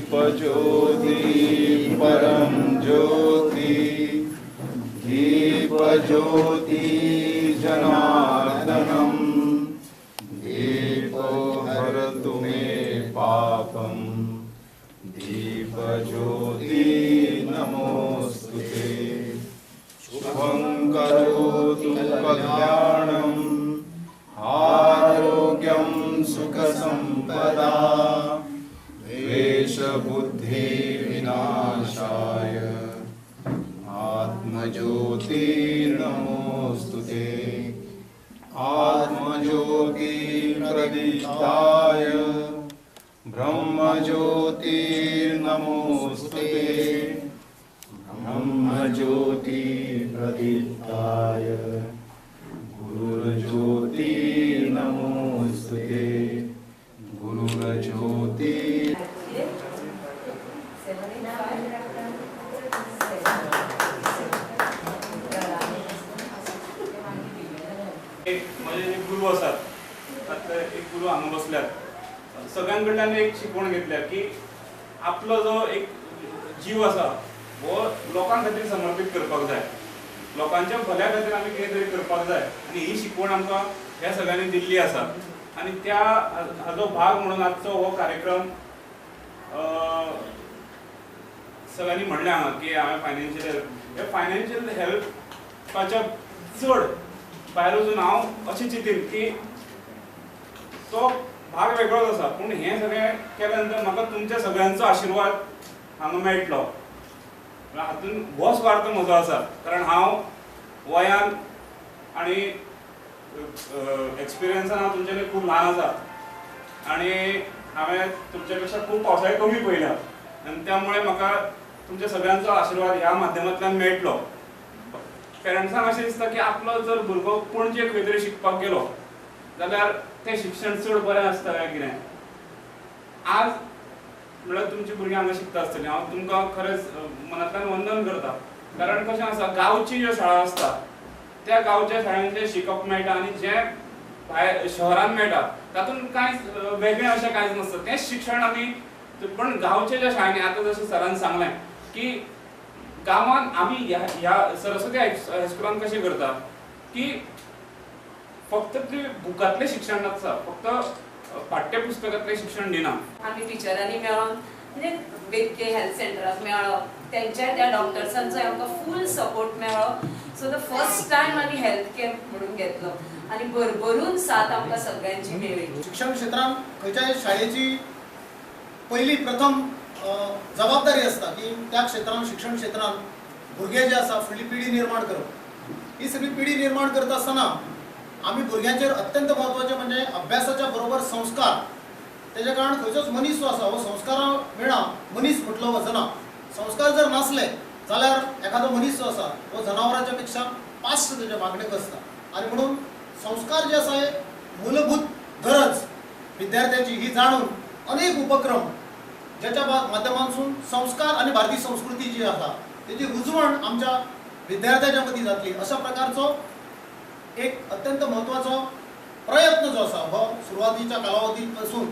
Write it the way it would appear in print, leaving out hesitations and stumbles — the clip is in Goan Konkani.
दीप ज्योति परम ज्योति, दीप ज्योति जनार्दनम, दीपो हरतु मे पापम, दीप ज्योति नमोस्तुते। शुभं करोतु कल्याणम, आरोग्यं सुख संपदा, द्वेष बुद्धि विनाशाय, आत्मज्योति नमोस्तुते। आत्मज्योति प्रदीप्ताय, ब्रह्मज्योति नमोस्तुते। ब्रह्मज्योति प्रदीप्ताय, गुरुर्ज्योति नमोस्तुते। गुरुर्ज्योति। म्हजे जे गुरू आसात तातले एक गुरू हांगा बसल्यात, सगळ्यां कडल्यान एक शिकवण घेतल्या की आपलो जो एक जीव आसा हो लोकां खातीर समर्पीत करपाक जाय, लोकांच्या भल्या खातीर आमी कितें तरी करपाक जाय आनी ही शिकवण आमकां ह्या सगळ्यांनी दिल्ली आसा। आनी त्या हाजो भाग म्हणून आजचो हो कार्यक्रम सगळ्यांनी म्हणलें हांगा की हांवें फायनान्शियल हेल्प, हे फायनान्शियल हेल्पाच्या चड भायर वचून हांव अशें चिंतीन की तो भाग वेगळोच आसा, पूण हें सगळें केल्या नंतर म्हाका तुमच्या सगळ्यांचो आशिर्वाद हांगा मेळटलो, हातून हो स्वार्थ म्हजो आसा। कारण हांव वयान आनी एक्सपिरियन्सान हांव तुमच्यानी खूब ल्हान आसा आनी हांवें तुमच्या पेक्षा खूब पावसाळे कमी पळयल्या आनी त्यामुळे म्हाका तुमच्या सगळ्यांचो आशिर्वाद ह्या माध्यमांतल्यान मेळटलो। पेरंट्सांक अशें दिसता की आपलो जर भुरगो पणजे खंय तरी शिकपाक गेलो जाल्यार तें शिक्षण चड बरें आसता काय कितें। आज म्हणल्यार तुमची भुरगीं हांगा शिकता आसतलीं, हांव तुमकां खरेंच मनांतल्यान वंदन करता। कारण कशें आसा, गांवची ज्यो शाळा आसता त्या गांवच्या शाळेंत शिकप मेळटा आनी जें भायर शहरान मेळटा तातूंत कांयच वेगळें अशें कांयच नासता, तेंच शिक्षण आमी पण गांवच्या ज्या शाळांनी आतां जशें सरान सांगलें की गांवांत आमी ह्या सरस्वती हायस्कुलान कशें करता की फक्त ते बुकांतलें शिक्षण नासता, फक्त पाठ्यपुस्तकांतलें शिक्षण दिना। आमी टिचरांनी मेळोन म्हणजे बेतके हेल्थ सेंटराक मेळ्ळो, तेंच्या त्या डॉक्टर्सांचो आमकां फूल सपोर्ट मेळ्ळो। सो the first time आमी हेल्थ कॅम्प म्हणून घेतलो आनी भरभरून साथ आमकां सगळ्यांची मेळ्ळी। शिक्षण क्षेत्रांत खंयच्याय शाळेची पयली प्रथम जबाबदारी आसता की त्या क्षेत्रांत शिक्षण क्षेत्रांत भुरगे जे आसा फुडली पिढी निर्माण करप। ही सगळी पिढी निर्माण करता आसतना आमी भुरग्यांचेर अत्यंत म्हत्वाचें म्हणजे अभ्यासाच्या बरोबर संस्कार। तेज्या कारण खंयचोच मनीस जो आसा हो संस्कारा विणा मनीस म्हटलो वचना। संस्कार जर नासले जाल्यार एखादो मनीस जो आसा हो जनावरांच्या पेक्षा पास्ट तेजे वागणूक आसता आनी म्हणून संस्कार जे आसा हे मूलभूत गरज विद्यार्थ्याची ही जाणून अनेक उपक्रम ज्याच्या माध्यमांतसून संस्कार आनी भारतीय संस्कृती जी आसा तेजी रुजवण आमच्या विद्यार्थ्याच्या मदीं जातली अशा प्रकारचो एक अत्यंत महत्वाचो प्रयत्न जो आसा हो सुरवातीच्या कालावधी पासून